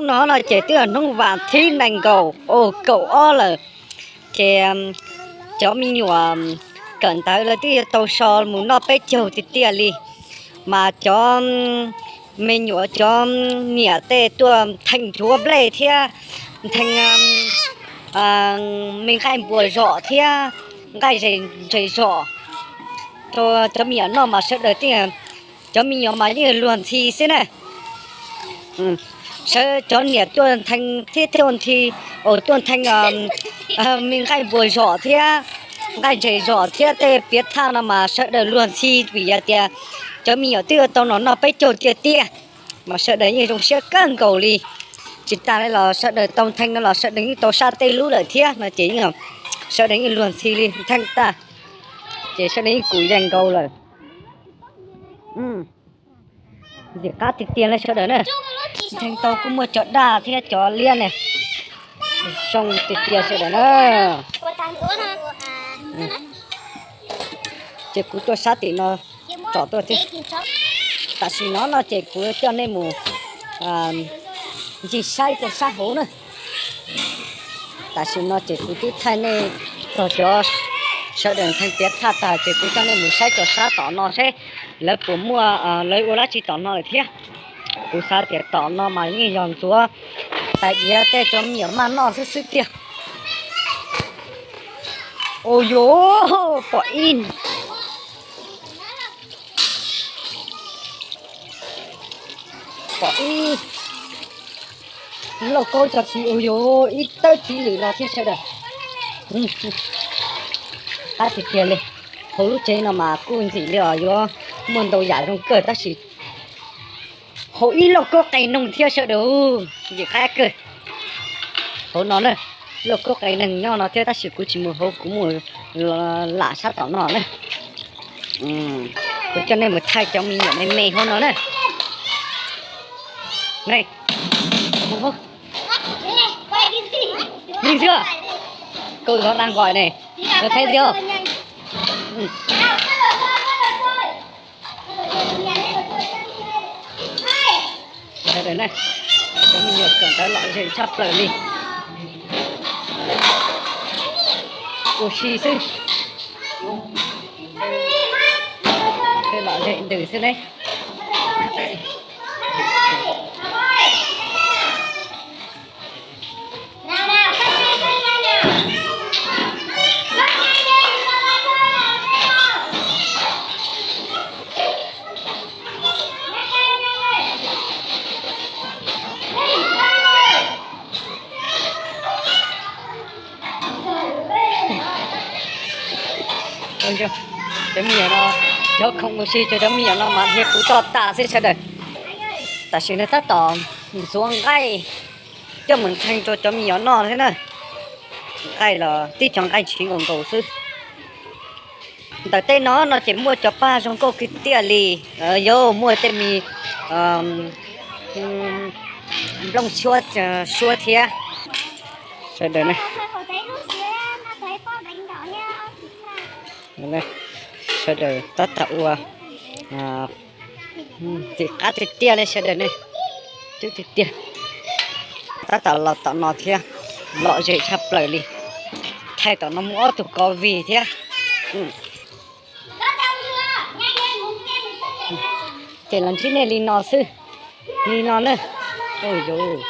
Hnub no no ces twb yog hnub vas thib nees nkaum, kaum ob lawm. Ces cov me nyuam kawm ntawv lawv twb yuav tau so mus noj peb caug tiag tiag li. Mas cov me nyuam cov niam tej tuaj nthee nchuav nplej thiab nthee me nqaij npua zom thiab nqaij ntses zom rau cov me nyuam noj mas sawv daws, cov me nyuam mas yeej luag ntxhi xwb na. Sawv cov niam tuaj nthee thiab tuaj nthi, tuaj nthee me nqaij npua zom thiab nqaij ntses zom thiab tej piav thaj no mas sawv daws luag ntxhi vim yog tias cov me nyuam twb yuav tau los noj peb caug tiag tiag. Mas sawv daws yeej zoo siab kawg nkaus li. Tsis tas li los sawv daws tau nthee no los sawv daws yeej tau sab tej lub lawm thiab no ces sawv daws yeej luag ntxhi li nthee tag, ces sawv daws yeej kum yees nkaus lawm. Ntxim qab tiag tiag li sawv daws na. Nthee tau kuj muaj cov daj thiab cov liab ne. Zoo tiag tiag sawv daws na. Ces kuv tuaj sab tim no tsom tuaj thiab. Tam sim no no ces kuv coj nej mus ncig saib rau sab hauv na. Tam sim no ces kuv twb thaij nej txog cov sawv daws nthee piav thaj tag ces kuv coj nej mus saib rau sab tom no seb lawv puas muaj, lawv ua dab tsi tom no lawm thiab. Kuv xav tias tom no mas yeej yog ntxuav tais diav tej cov me nyuam maj noj xwb xwb tiag. Ua yuav pom ib, pom ib lauj kaub cov txiv, ua yuav ib tawb txiv lwm los thiab sawv daws. Qab tiag tiag li. Hauv lub tsev no mas kuj ntxim li os, yuav muaj ntau yam zoo kawg tab sis hauv ib lauj kaub qe noog thiab sawv daws, ntxim qab kawg. Hauv no na, lauj kaub qe noog nyob no thiab tab sis kuv tsis mus hauv, kuv mus lam sab tom no na. Kuv coj nej mus thaij cov me nyuam me me hauv no na. Lig xwb, koj zov dab nqos ne, koj thaij tiag. Sawv daws na, cov me nyuam kawm ntawv lom zem tshaj plaws li. Ua si xwb, lom zem ntws xwb ne. Cov me nyuam no, cov khoom mus si rau cov me nyuam no mas dhia puv toj tas xwb sawv daws. Tam sim no tab tom ntxuav nqaij coj mus ntxhee rau cov me nyuam noj thiab na. Nqaij los tib cov nqaij ntshiv nkaus nkaus xwb. Ntawm tej no no ces muaj cov paj zoo nkauj kiag tiag li, yuav muaj tej me nplooj suab thiab. Sawv daws, sawv daws tab tom ua ntxim qab tiag tiag li sawv daws ne. Tiag tiag, tab tom los tom no thiab, lom zem tshaj plaws li. Thaij tom no muaj ob tug covid thiab. Ces los ntsib nej li no xwb, li no na. Ua yuav